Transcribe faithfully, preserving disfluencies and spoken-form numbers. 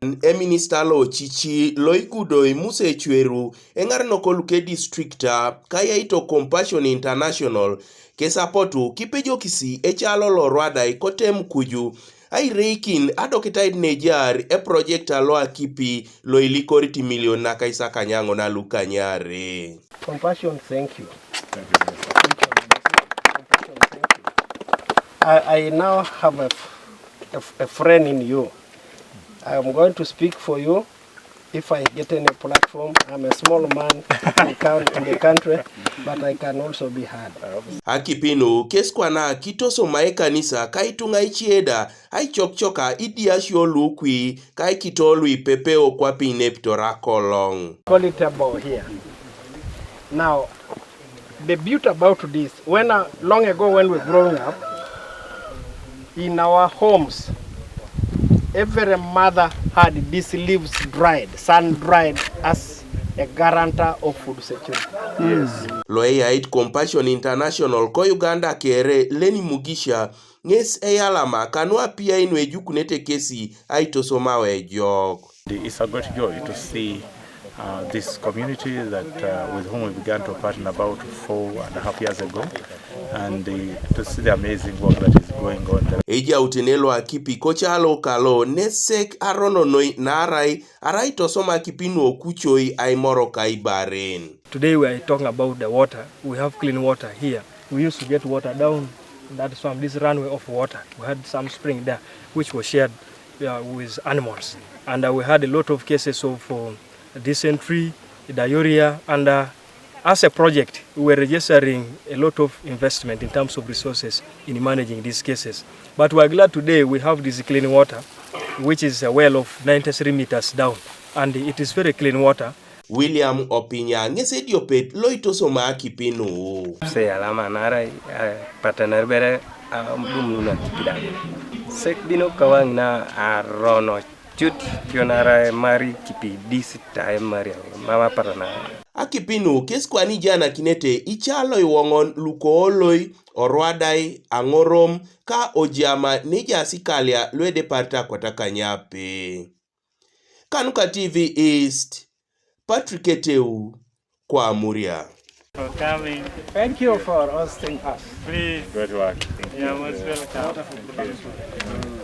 Eminista lo cici lo igudo i Musa Ecweru eŋar nokoluke distrikta kayaito Compassion International kesapotu kipejokisi ecalo lo Rwadai kotem kuju aireikin adokitait nejar eprojekta lo akipi lo ilikorit milion nakaisakany aŋo na lukanyare. Compassion, thank you. Compassion, thank you. I, I now have a, a, a friend in you. I am going to speak for you. If I get any platform, I'm a small man in the coun- in the country, but I can also be heard. Akipinu kes kwana kitosomae kanisa ka ituŋa icieda aicokcoka idiasio lukwi ka ikito luipepeo kwapi inepitor akoloŋ. Call it a ball here. Now, the beauty about this, when uh, long ago when we were growing up, in our homes, every mother had these leaves dried, sun dried, as a guarantor of food security. Lo eyait Compassion International ko Uganda kere Lenny Mugisha ŋes eyalama kanu apiai nu ejukunete kesi aitosomau ejok. It's a great joy to see uh, this community that uh, with whom we began to partner about four and a half years ago, and uh, to see the amazing work that is going on there. Ejautene lo akipi kocalo kalo nesek arononoi naarai arai tosoma akipi nu okucoi aimorok aibaren. Today we are talking about the water. We have clean water here. We used to get water down that swamp, this runway of water. We had some spring there, which was shared uh, with animals. And uh, we had a lot of cases of uh, dysentery, diarrhea, and uh, as a project, we were registering a lot of investment in terms of resources in managing these cases. But we are glad today we have this clean water, which is a well of ninety-three meters down, and it is very clean water. William Opinya ŋes ediopet lo itosoma akipi nu. Se alama naarai eh, patanar bere ah, dum nuna kipi da. Sek dino kawaŋ na arono cut kionara mari kipi dis ta emari mama patana. Akipi nu kes kwani janakinete icalo iwoŋon lukooloi, orwadai, aŋorom, ka ojama nejaas ikalia luedeparit akwatakanyape. Kanuka T V East, Patrick Eteu, Kwamuria. For coming. Thank you for hosting us. Please. Great work. You're most welcome.